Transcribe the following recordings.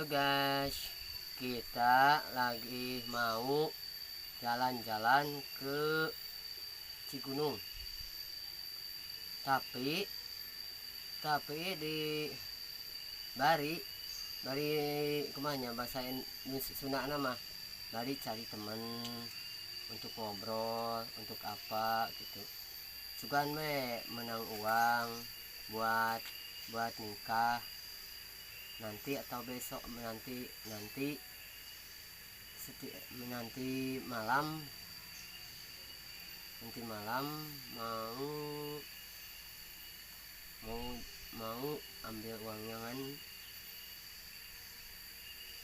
Guys, kita lagi mau jalan-jalan ke Cigunung. Tapi di bari bari kumanya bahasa Sunda nama bari cari teman untuk ngobrol, untuk apa gitu. Sugan we menang uang buat buat nikah nanti atau besok, nanti nanti nanti malam, nanti malam mau mau mau ambil uangnya kan,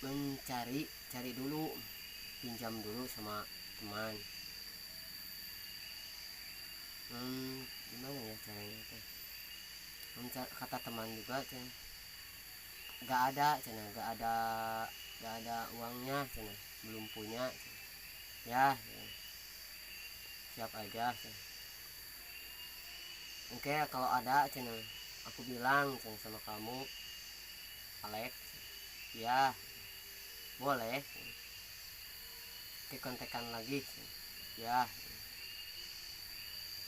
mencari cari dulu, pinjam dulu sama teman. Gimana ya caranya teh? Kata teman juga cen nggak ada cenah, nggak ada uangnya cenah, belum punya cenah. Ya, siap aja cenah. Oke, kalau ada cenah aku bilang cenah sama kamu, Alex. Ya boleh. Oke, kontekan lagi ya.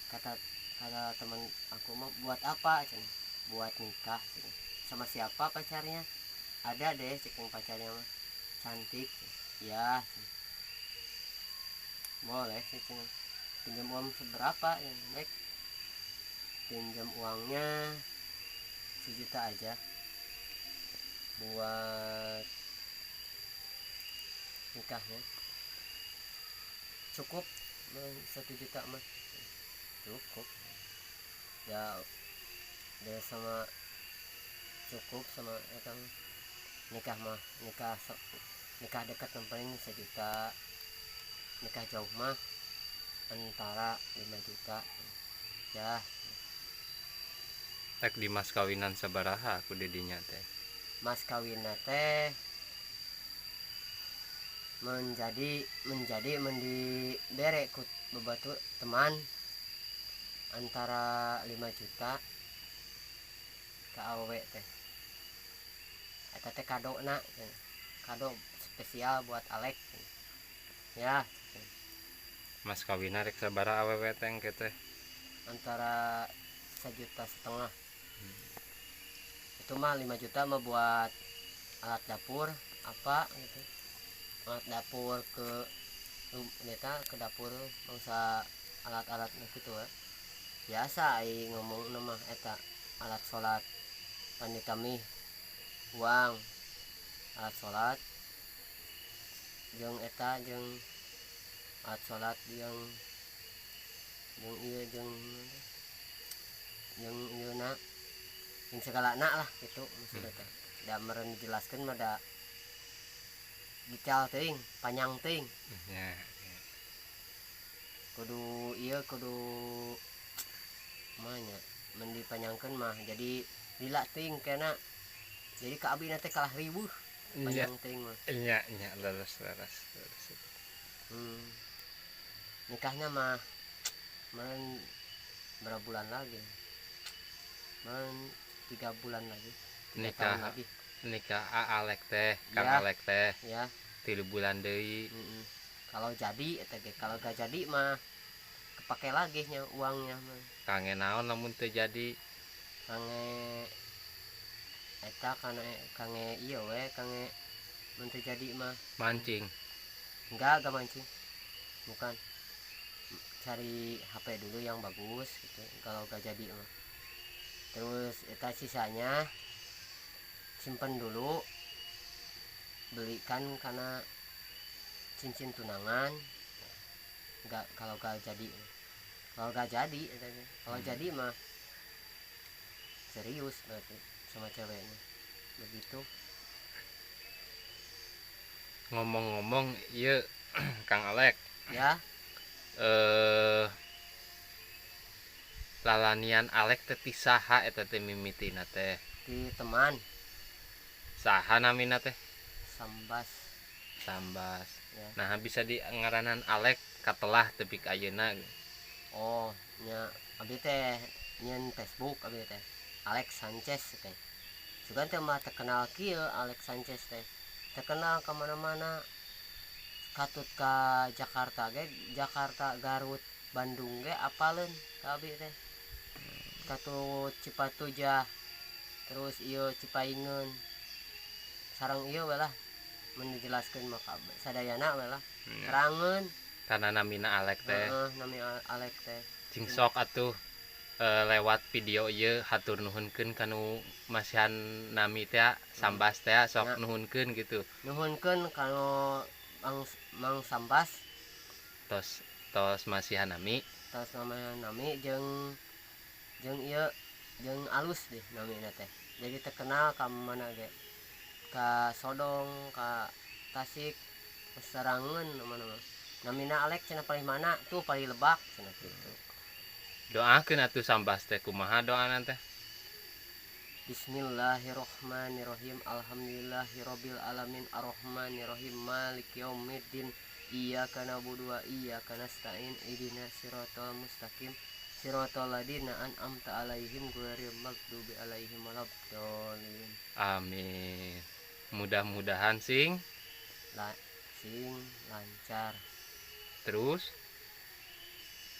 Kata kata teman aku mau buat apa cenah? Buat nikah cenah. Sama siapa pacarnya? Ada deh ceking, pacarnya mah cantik ya. Boleh sih cenah. Pinjam uang seberapa ya? Baik, pinjam uangnya 1 juta aja buat nikahnya. Cukup 1 juta mah cukup ya. Dia sama cukup sama ya kan, nikah mah nikah nikah dekat yang paling 1 juta, nikah jauh mah antara 5 juta ya. Rek di mas kawinan sabaraha aku didinya teh? Mas kawin teh menjadi menjadi mendibere ku bebatu teman antara 5 juta ke awewe teh. Eta teh kado na, kado spesial buat Alex ya. Mas kawinna rek sabaraha awewe teh engke teh? Antara 1,5 juta. Itu mah 5 juta mah buat alat dapur apa gitu, alat dapur ke neta ke dapur bangsa alat-alat gitu ya. Biasa ai ngomong nama eta alat sholat wanita mih uang alat sholat jeung eta jeung alat sholat jeung jeung iya jeung jeung ieu na jeung segala na lah gitu maksudnya teh. Da meureun dijelaskeun mah da detail teuing, panjang teuing. Kudu ieu, kudu kumaha nya, mun dipanjangkeun mah jadi lila teuing kena, jadi ka abi teh kalah riweuh panjang teuing mah. Nya nya, leres leres leres. Nikahnya mah meureun berapa bulan lagi, meureun 3 bulan lagi, 3 Nikah. tahun lagi. Nikah A Alek teh, Kang Alek teh 3 bulan deui. Kalau jadi eta ge, kalau gak jadi mah kepake lagi nya uangnya mah. Kangge naon lamun teu jadi? Kangge eta kana kangge ieu we, kangge mun teu jadi mah. Mancing? Enggak mancing, bukan, cari HP dulu yang bagus gitu kalau gak jadi mah. Terus eta sisanya simpen dulu, belikan karena cincin tunangan. Enggak, kalau gak jadi, kalau gak jadi eta ge. Kalau jadi mah serius berarti sama ceweknya begitu. Ngomong-ngomong ieu, Kang Alek, Ya. Lalanian Alek teh ti saha eta teh mimitina teh? Di teman. Saha namina teh? Sambas. Sambas. Ya. Nah, bisa di ngaranan Alek katelah tepi ka ayeuna? Oh nya, abi teh nyen Facebook abi teh Alex Sanchez teh. Sugan teh mah terkenal kieu Alex Sanchez teh. Terkenal ka mana-mana. Katut ka Jakarta ge, Jakarta, Garut, Bandung ge apaleun ka abi teh. Katut Cipatujah, terus ieu Cipaingeun. Sareng ieu we lah mun dijelaskeun mah sadayana we lah. Terangeun. Karena namina Alek teh. Heeh, nami Alek teh. Cing sok atuh lewat video ieu hatur nuhunkeun kanu masihan nami teh Sambas teh sok ya. Nuhunkeun gitu. Nuhunkeun kanu Mang Sambas tos tos masihan nami. Tos masihan nami jeung ieu jeung alus deh namina teh. Jadi terkenal ka mana ge. Ka Sodong, ka Tasik, Serangan mana mah. Namina Alek cenah palih mana tuh palih Lebak cenah kitu. Doakeun atuh Sambas teh kumaha doana teh? Bismillahirrahmanirrahim. Alhamdulillahirabbil alamin arrahmanirrahim maliki yaumiddin. Iyyaka na'budu wa iyyaka nasta'in ihdinas siratal mustaqim siratal ladzina an'amta 'alaihim ghairil maghdubi 'alaihim waladdallin. Amin. Mudah-mudahan sing sing lancar. Terus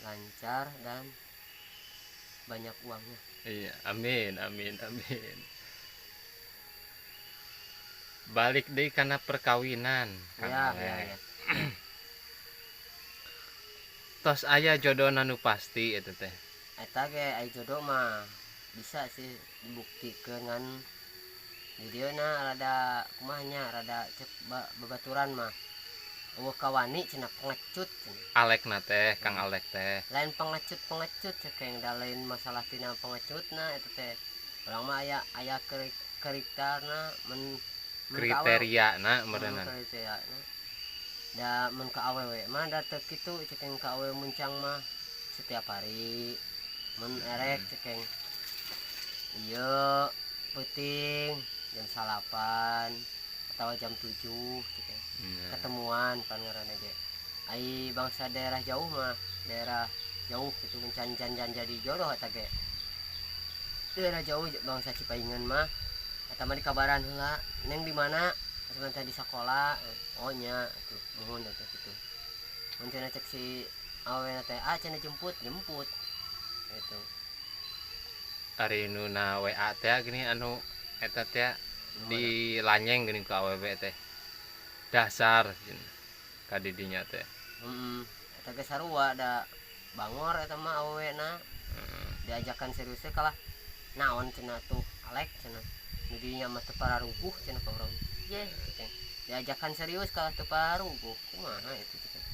lancar dan banyak uangnya. Iya, amin amin amin. Balik deui kana perkawinan, Kang ya, Alek. Ya, ya. Tos aya jodohna nu pasti eta teh. Eta ge aya jodoh mah bisa sih dibuktikeun ngan di dieu na rada kumaha nya rada cek babaturan mah. Eueuh kawani cenah pengecut cenah. Alekna teh, Kang Alek teh. Lain pengecut-pengecut cek yang da lain masalah tina pengecutna eta teh. Urang mah aya kriteriana men kriteriana meureunna. Kriteriana. Da mun ka awewe mah da teu kitu cek yang ka awewe muncang mah setiap hari. Mun erek cek yang ieu peuting jam 9 atau jam 7 cek yang. Ketemuan pan ngaranna ge. Ai bangsa daerah jauh mah, daerah jauh gitu mencan-can jadi jodoh eta ge. Daerah jauh bangsa Cipaingan mah eta mah dikabaran heula, neng di mana? Sementara di sekolah. Oh nya tuh muhun eta kitu. Mun cenah cek si awena teh, ah cenah jemput, jemput. Gitu. Ari nu na WA teh gini anu eta teh di lanyeng geuning ku awewe teh. Dasar ka didinya teh. Heeh. Eta ge sarua da bangor eta mah awewena. Diajakan serius teh kalah naon cenah tuh Alek cenah. Nu dinya mah teu pararuguh cenah ka urang. Ye, ceng. Diajakan serius kalah teu pararuguh. Kumaha itu ceng.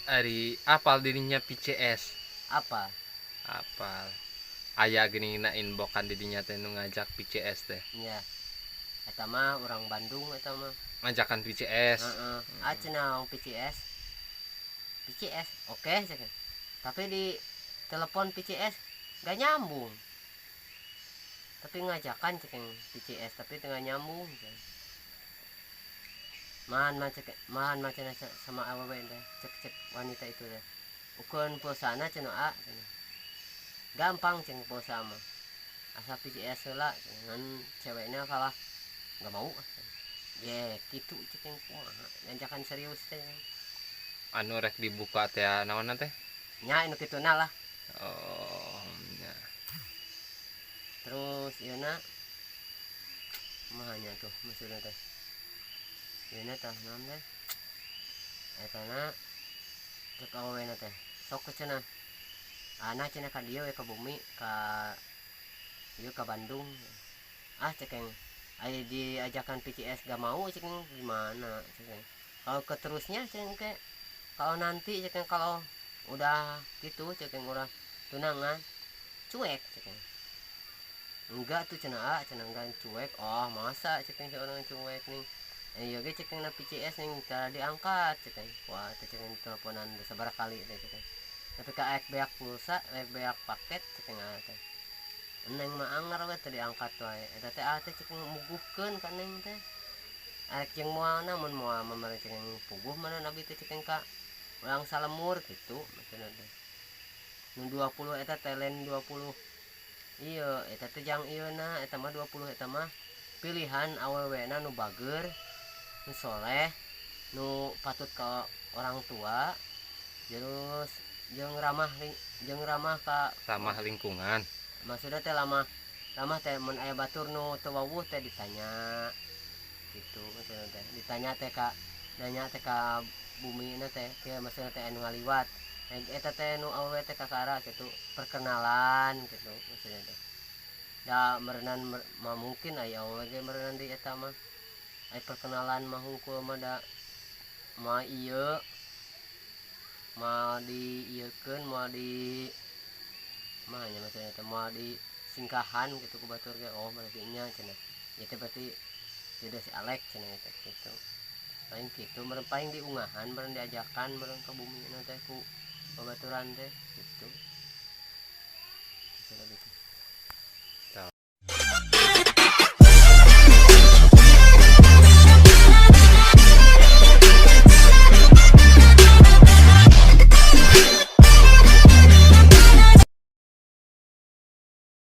Ari apal dirinya PCS? Apa? Apal. Aya geuning na inboxan didinya teh nu ngajak PCS teh. Nya. Eta mah urang Bandung eta mah. Ngajakan PCS. Heeh. Ah cenah PCS. PCS, oke cek. Tapi di telepon PCS gak nyambung. Tapi ngajakan cek PCS tapi tengah nyambung cek. Mahan mah cek, mahan mah cenah sama awewe teh, cek-cek wanita itu teh. Ukeun pulsana cenah a cenah. Gampang ceng pulsa mah. Asa PCS heula ngan ceweknya kalah nggak mau. Ye, kitu cek yang kumaha ngajakan serius teh. Anu rek dibuka teh naonna teh? Nya anu kituna lah. Oh, nya. Terus ieu na kumaha nya tuh maksudna teh? Ieu na tah naon teh? Eta na cek awewena teh. Sok cenah. Ana cenah ka dieu we ka bumi ka ieu ka Bandung. Ah cek yang ai diajakan PCS gak mau cek gimana cek. Kalau keterusnya cek ke kalau nanti cek kalau udah gitu cek udah tunangan cuek cek. Enggak tuh cenah ah cenah enggak cuek. Oh masa cek seorang cuek nih. Iya ge cek na PCS nih cara diangkat cek. Wah teh cek teleponan sabaraha kali teh cek. Tapi ka ek beak pulsa, ek beak paket cek teh. Neng mah anger we teu diangkat wae. Eta teh ah teh cek muguhkeun ka neng teh. Arek jeung moalna mun moal mah meureun cek puguh mana nabi teh cek ka urang salemur kitu maksudna teh. Nu 20 eta teh lain 20. Iya, eta teh jang ieu na eta mah 20 eta mah Pilihan awewena nu bager, nu soleh, nu patut ke orang tua, terus jeung ramah jeung ramah ka Ramah lingkungan. Maksudnya teh ramah ramah teh mun aya batur nu teu wawuh teh ditanya gitu. Maksudnya teh ditanya teh ka nanya teh ka bumi na teh kieu, maksudnya teh anu ngaliwat. Eh, eta teh nu awewe teh kakara gitu, perkenalan gitu maksudnya teh. Da meureunan mah mungkin aya awewe ge meureunan di eta mah, aya perkenalan mah hungkul mah, da mah ieu mah di ieukeun, moal di mah nya, maksudnya teh moal di singkahan gitu ku batur ge. Oh, berarti nya cenah ieu teh berarti jodoh si Alek cenah teh gitu. Paling gitu meureun, paling diungahan meureun, diajakan meureun ke bumi na teh ku babaturan teh gitu. Bisa gitu.